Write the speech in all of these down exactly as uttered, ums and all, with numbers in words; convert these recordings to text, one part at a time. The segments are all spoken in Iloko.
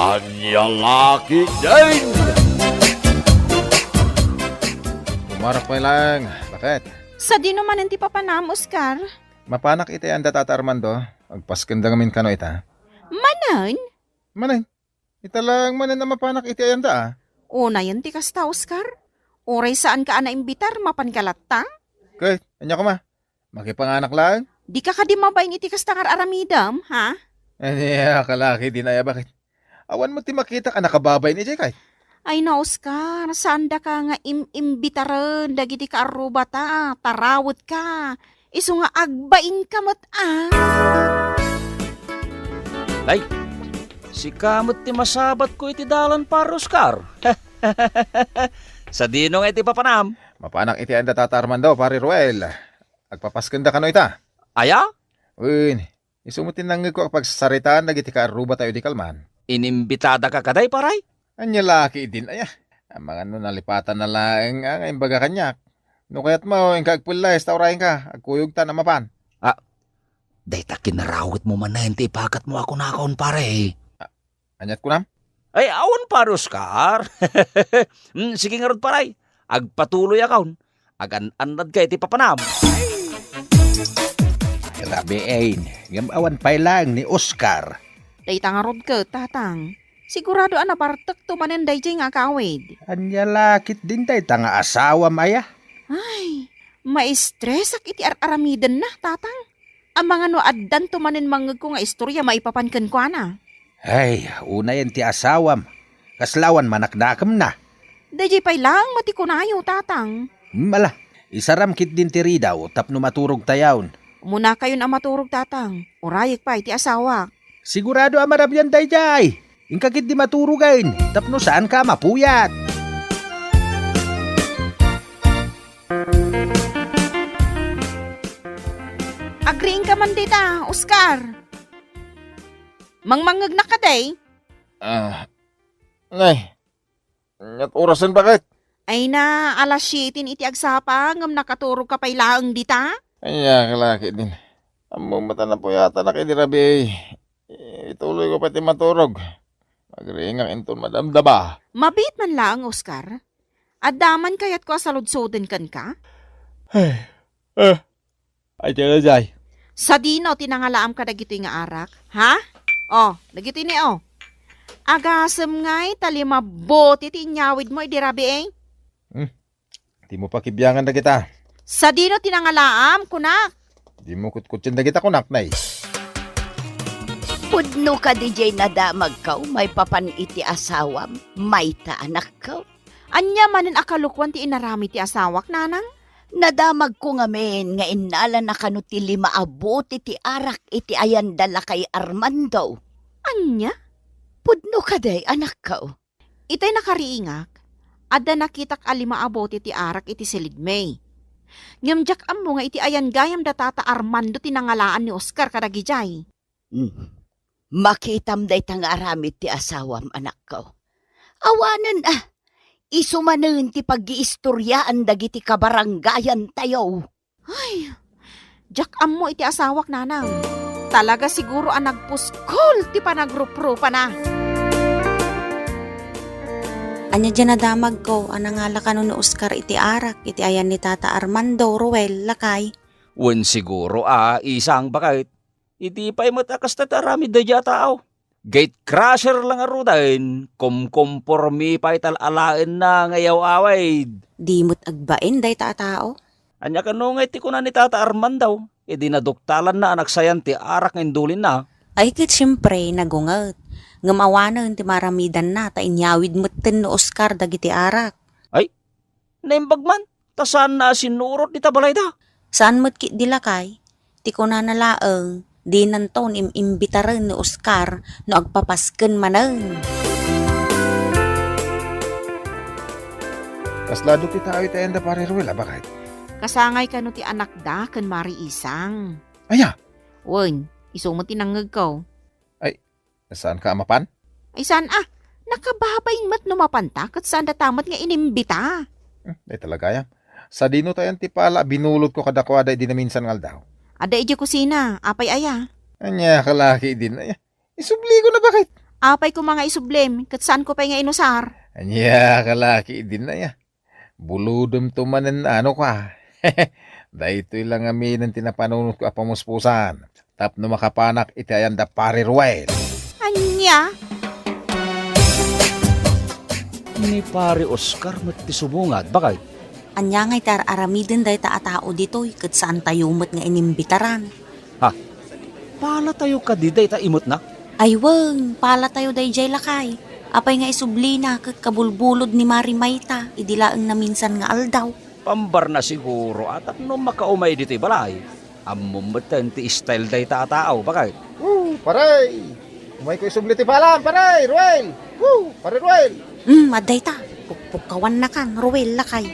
Ania la ketdin? Umarak pay laeng. Bakit? Sadino manen ti papanam, Oscar? Mapanak iti ayanda Tata Armando. Agpaskenda ngamin kano ita. Manen? Manen? Ita laeng manen a mapanak iti ayanda, a. Unayen ti kasta, Oscar. Uray saanka a naimbitar, mapanka latta? Ket, ania koma? Makipanganak laeng? Dika kadi mabain iti kasta nga ar-aramidem, ha? Ania, kalaki din aya, bakit? Awan met ti makitak a nakababain idiay, kay? Ay na, Oscar, saandaka nga im-imbitaren dagiti kaarrubata, tarawetka. Isu nga agbainka met, a. Ay, sika met ti masabatko iti dalan, Pare Oscar. Sadino nga iti papanam? Mapanak iti ayanda Tata Armando, Pare Ruel. Agpapaskenda kano ita? Aya? Wen, isu met ti nangngegko a pagsasaritaan dagiti kaarrubatayo idi kalman. Inimbitadaka kadi, pare? Ania la ketdin aya? Amangan no nalipatanna laeng a nga imbaga kaniak. No kayatmo, inka agpellayes ta urayenka, agkuyogtan a mapan. Ah, dayta kinarawetmo manen ti ipagatmo a kunakon, pare. Ania't kunam? Ay, awan, Pare Oscar. Mm, sige ngarud, pare. Agpatuloyakon. Agan-annadka iti papanam. Grabe, Ain. Ngem awan pay laeng ni Oscar. Dayta ngarud ket, Tatang. Sigurado a nabartekto manen daydiay nga agawid. Ania la ketdin dayta nga asawam aya? Ay, maistresak iti ar-aramidenna, Tatang. Amangan no addanto manen mangngegko nga istoria maipapan kenkuana. Ay, unayen ti asawam. Kasla awan manaknakemna. Daydiay pay laeng met ti kunayo, Tatang. Mala, isaram ketdin ti ridaw tapno maturogtayon. Umunakayon a maturog, Tatang. Urayek pay ti asawak. Sigurado a marabian daydiay. Inka ketdi maturogen tapno saanka a mapuyat. Agriingka man dita, Oscar. Mangmangngegnak kadi? Ah, nay, ania't orasen, bakit? Ay na, alas siete iti agsapa, ngem nakaturogka pay laeng dita? Ania, kalaki din. Ammom met a napuyatanak idi rabii. Ituloyko pay ti maturog. Agriingak inton madamdama. Mabiit man laeng, Oscar. Adda man kayatko a saludsoden kenka? Ay, eh, ay, daydiay. Sadino ti nangalaam kadagitoy nga arak? Ha? Oh, dagitoy ni, oh. Agasem ngay ta lima bote ti inyawidmo idi rabii, eh? Hmm. Dimo pakibiangan dagita. Sadino ti nangalaam, kunak? Dimo kutkutten dagita, kunak, nay. Pudno kadi diay nadamagko maipapan iti asawam, mayta, anakko? Ania manen a kalokuan ti inaramid ti asawak, nanang? Nadamagko ngamin nga innalana kano ti lima a bote ti arak iti ayanda lakay Armando. Ania? Pudno kadi, anakko? Itay nakariingak, adda nakitak a lima a bote ti arak iti silidmi. Ngem diak ammo nga iti ayan gayam da Tata Armando ti nangalaan ni Oscar kadagidiay. Hmm. Makitam dayta nga aramid ti asawam, anakko. Awanen, ah, isu manen ti paggiistoriaan dagiti kabarangayantayo. Ay, diak ammo iti asawak, nanang. Talaga siguro a nagpuskol ti panagruprupana. Ania diay nadamagko a nangala kano ni Oscar iti arak iti ayan ni Tata Armando, Ruel, lakay? Wen siguro a, isang, bakit? Idi pay met a kasta ti aramid daydiay a tao. Gatecrusher la ngaruden, kumkompormi pay tal-alaenna nga iyaw-awid. Di met agbain dayta a tao. Ania kano ngay ti kuna ni Tata Armando, idi naduktalanna a nagsayan ti arak nga indulinna? Ay, ket siempre, nagunget. Ngem awanen ti maramidanna ta inyawid metten ni Oscar dagiti arak. Ay, naimbag man, ta saanna a sinurot dita balayda. Saan met ketdi, lakay? Ti kunana laeng, dinanton im-imbitaren ni Oscar no agpapasken manen. Kasla adu ti tao iti ayanda, Pare Ruel, a, bakit? Kasangay kano ti anakda ken Mari Isang. Aya? Wen, isu met ti nangngegko. Ay, saanka a mapan? Ay, saan a? Nakababain met no mapanta, ket saan data met nga inimbita. Hmm, dayta la gayam. Sadino tayan ti pala a binulotko kadakuada idi naminsan nga aldaw? Adda idiay kusina, apay aya? Ania, kalaki din aya. Isubliko na, bakit? Apay koma nga isublim, ket saanko pay nga inusar? Ania, kalaki, dinaya. Bulodemto manen ano ka. Daytoy la ngaminen ti napanunotko a pamuspusan tapno makapanak iti ayan da Pare Ruel. Ania? Ni Pare Oscar met ti subungad, bakay? Ania ngay ti ar-aramiden dayta a tao ditoy ket saantayo met nga inimbitaran? Ha? Palatayo kadi dayta imetna? Ay wen, palatayo dayjay lakay. Apay nga isublina ket kabulbulod ni Mari Mayta idi laeng naminsan nga aldaw? Pambarna siguro a tapno makaumay ditoy balay. Ammom metten ti style dayta a tao, bakay? Woo, paray! Umayko isubli ti palam, paray! Ruel! Woo, pare Ruel! Hmm, adda ita. Pukpukawannakan, Ruel, lakay.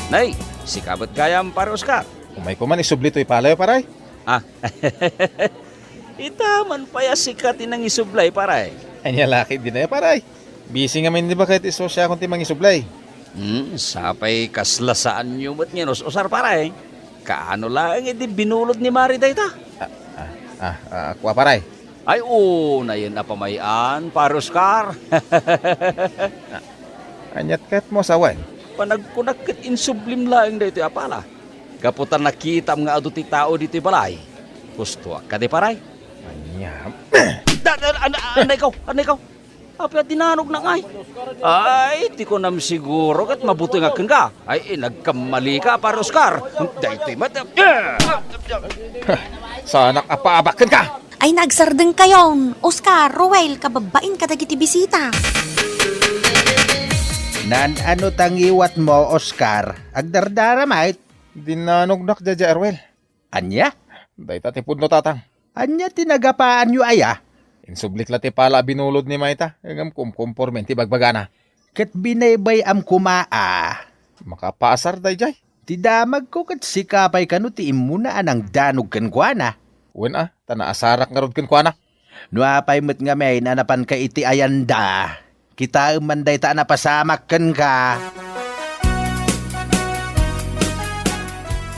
Nay, sika met gayam, Pare Oscar. Umayko man isubli toy palayo, paray. Ah. Ita man pay a sika ti nangisublay, paray. Ania lakay dinaya, paray. Busy ngamin ni baket isu siakon ti mangisublay. Hmm, sapay kasla saanyo met nga inus-usar, paray. Kaano laeng idi binulod ni Mari dayta? Ah, ah, ah, ah, kua, paray. Ay, unayen a pamay-an, Pare Oscar. Ah, aniat ket mo, sawen? Panagkunak ket insublim laeng daytoy a pala. Gapu ta nakitam nga adu ti tao ditoy balay. Gustoak kadi, paray. Ania? Da, da, an-, anay ko, anay ko. Apay a dinanognak ngay? Ay, ti kunam siguro ket mabutengak kenka. Ay, nagkammalika, Pare Oscar. Daytoy met. Saanak a paabak kenka. Ay, nagsardengkayon, Oscar, Ruel, kababbain kadagiti bisita. Naan-ano ta ngiwatmo, Oscar? Agdardara met. Dinanognak daydiay a Ruel. Ania? Dayta ti pudno, Tatang. Ania ti nagapaanyo aya? Insublik la ti pala a binulod ni Mayta, ngem kumkompormen ti bagbagana. Ket binaybay-am koma a. Makapaasar daydiay. Ti damagko ket sika pay kano ti immuna a nangdanog kenkuana. Wen a, ta naasarak ngarud kenkuana. No apay met ngamin a napanka iti ayanda, kitaem man dayta a napasamak kenka.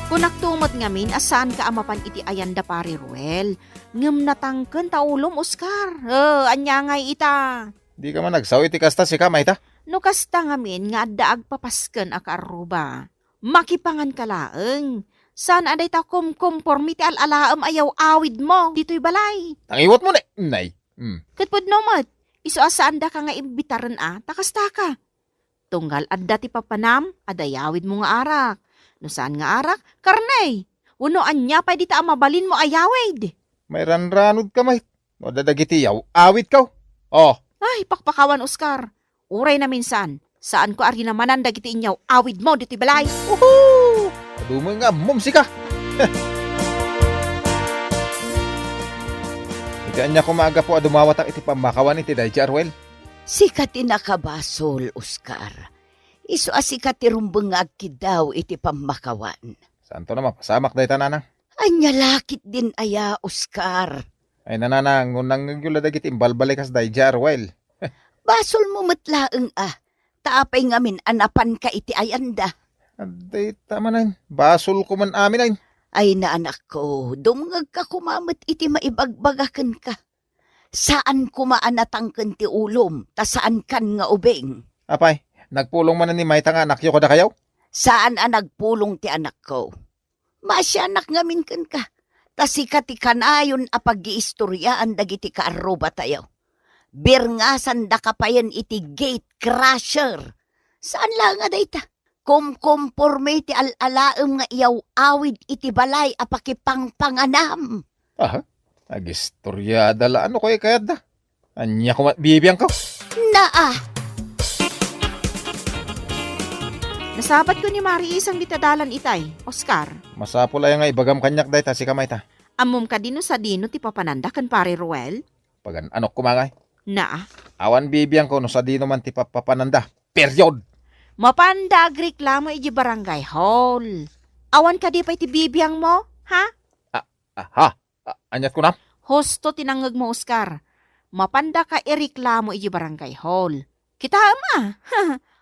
Kunakto met ngamin a saanka a mapan iti ayanda, Pare Ruel. Ngem natangken ta ulom, Oscar. Eh, ania ngay ita? Dika man agsao iti kasta, sika, Mayta? No kasta ngamin nga adda agpapasken a kaarruba, makipanganka laeng. Saan a dayta kumkomporme ti al-alaem a yaw-awidmo ditoy balay. Tangiwatmo ni, nay. Hmm. Ket pudno met, isu a saandaka nga imbitaren a, ta kastaka. Tunggal adda ti papanam, adda yawidmo nga arak. No saan nga arak, karne. Wenno ania pay dita a mabalinmo a yawid? Mairanranodka met. No adda dagiti yaw-awidko. Oh. Ay, pakpakawan, Oscar. Uray naminsan, saanko a rinamanan dagiti inyaw-awidmo ditoy balay. Uhu! Adu met nga ammom, sika. Iti ania koma a gapu a dumawatak iti pammakawan iti daydiay a Ruel? Sika ti nakabasol, Oscar. Isu a sika ti rumbeng nga agkiddaw iti pammakawan. Saanto a mapasamak dayta, nanang? Ania la ketdin aya, Oscar? Ay, nanang, no nangngegyo la dagiti imbalbalikas daydiay a Ruel. Basolmo met laeng a, ta apay ngamin a napanka iti ayanda? Adda ita manen, basolko man amin ay. Ay, anakko, dumngegka koma met iti maibagbaga kenka. Saan koma a natangken ti ulom, ta saankan nga ubing. Apay, nagpulong manen ni mayta nga anakyo kadakayo? Saan a nagpulong ti anakko. Maasianak ngamin kenka, ta sika ti kanayon a paggiistoriaan dagiti kaarrubatayo. Birngasandaka payen iti gate crusher. Saan la nga dayta? Kumkomporme ti al-alaem nga iyaw-awid iti balay a pakipangpanganam. Aha, agistoriada la, ano koy kayatda? Ania koma bibiangko? Naa! Nasabatko ni Mari Isang dita dalan itay, Oscar. Masapul aya nga ibagam kaniak dayta, sika mayta? Ammom kadi no sadino ti papananda ken Pare Ruel? Pagan-anok koma ngay. Naa. Awan bibiangko no sadino man ti papapananda. Period! Mapanda agreklamo iti barangay hall. Awan kadi pay ti bibiangmo, ha? Ah, ah, ha? Ah, aniat kunam? Husto ti nangngegmo, Oscar. Mapandaka ireklamo iti barangay hall. Kitaem a.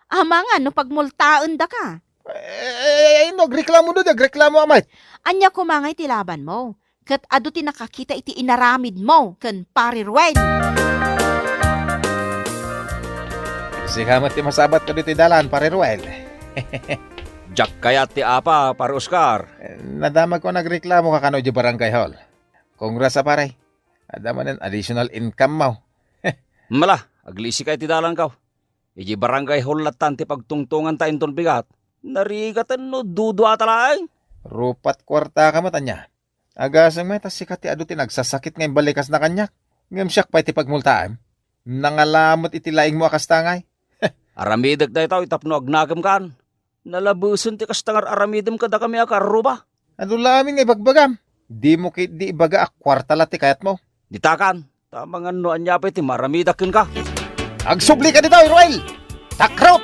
Amangan no pagmultaendaka. Eh, eh, eh, no agreklamo no, di agreklamo, Amay. Ania koma ngay ti labanmo? Ket adu ti nakakita iti inaramidmo ken Pare Ruel. Sika met ti masabat kadi ti dalan, Pare Ruel. Diak kayat ti apa, Pare Oscar. Eh, nadamagko nga agreklamo ka kano idiay barangay hall. Congrats a, pare. Adda manen additional income mo. Mala, aglisi ka iti dalanko. Idiay barangay hall lattan ti pagtungtonganta inton bigat. Narigaten no duduata laeng. Rupat kuarta ka met ania. Agasem met a sika ti adu ti nagsasakit nga imbalikasna kaniak. Ngem siak pay ti pagmultaem. Nangalamet iti laingmo a kasta ngay. Aramidek daytoy tapno agnakemkan. Nalabesen ti kasta nga ar-aramidem kadakami a kaarruba. Adu la amin nga ibagbagam. Dimo ketdi ibaga a kuarta la ti kayatmo. Ditakan, ta amangan no ania pay ti maaramidak kenka. Agsubli ka ditoy, Ruel! Takrot!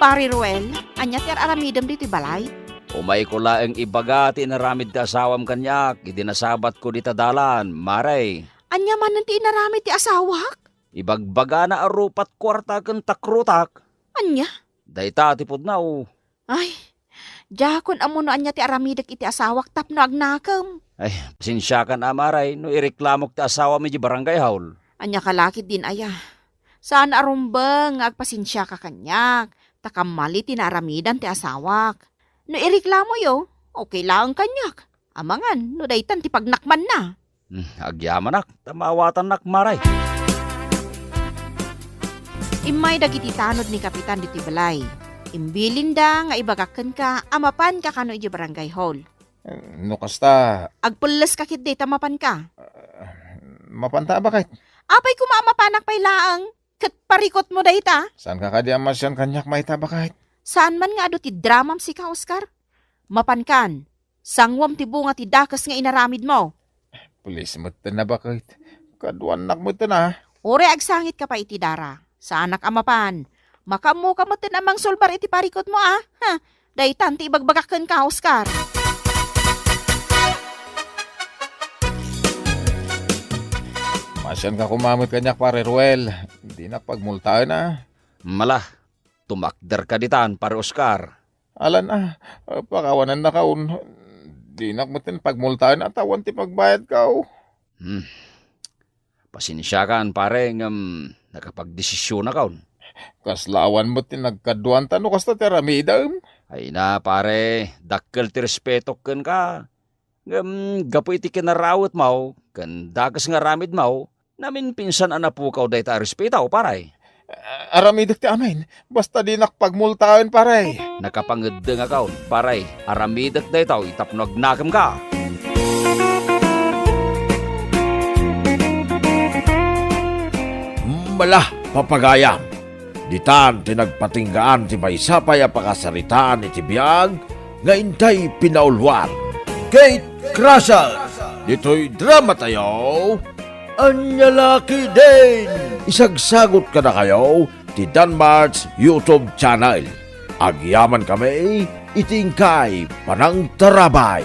Pare Ruel, ania ti ar-aramidem ditoy balay? Umayko laeng ibaga ti inaramid ti asawam kaniak idi nasabatko dita dalan, Mare. Ania manen ti inaramid ti asawak? Ibagbagana a rupat kuarta ken takrotak. Ania? Dayta ti pudno. Ay, diakon ammo no ania ti aramidek iti asawak tapno agnakem. Ay, pasensiakan a, Mare, no ireklamok ti asawam idiay barangay hall. Ania ka la ketdin aya? Saan a rumbeng nga agpasensiaka kaniak, ta kammali ti naaramidan ti asawak. No ireklamoyo, okay laeng kaniak. Amangan no daytan ti pagnakmanna. Hmm, agyamanak, ta maawatannak, Mare. Immay dagiti tanod ni Kapitan ditoy balay. Imbilinda nga ibagak kenka a mapanka kano idiay barangay hall. Eh, no kasta, agpelles ka ketdi ta mapanka. Ah, mapanta a baket. Apay koma a mapanak pay laeng? Ket parikutmo dayta? Saanka kadi a masian kaniak mayta, baket? Saan man nga adu ti dramam sika, Oscar? Mapankan, sanguam ti bunga ti dakes nga inaramidmo. Please metten a, baket. Kaduanak metten a. Uray agsangitka pay iti dara. Saanak a mapan. Makaammoka metten a mangsulbar iti parikutmo a. Ha? Daytan ti ibagbagak kenka, Oscar. Masianka koma met kaniak, Pare Ruel. Dinak pagmultaen a. Mala, tumakderka ditan, Pare Oscar. Alan a, pakawanannakon. Dinak metten pagmultaen a ta awan ti pagbayadko. Hmm. Pasensiakan, pare, ngem nakapagdesisionakon. Kasla awan met ti nagkaduanta no kasta ti aramidem. Ay na, pare, dakkel ti respetok kenka. Ngem gapu iti kinarawetmo ken dakes nga aramidmo, naminpinsan a napukaw dayta a respeto, pare. Ah, aramidek ti amin, basta dinak pagmultaen, pare. Nakapangeddengakon, pare. Aramidek daytoy tapno agnakemka. Mala, papagayam. Ditan ti nagpatinggaan ti maysa pay a pakasaritaan iti biag nga intay pinauluan. Kate Crusher, ditoy dramatayo, Ania La Ketdin! Isagsagot kadakayo ti Danmart's YouTube channel. Agyamankami iti inkay panangtarabay.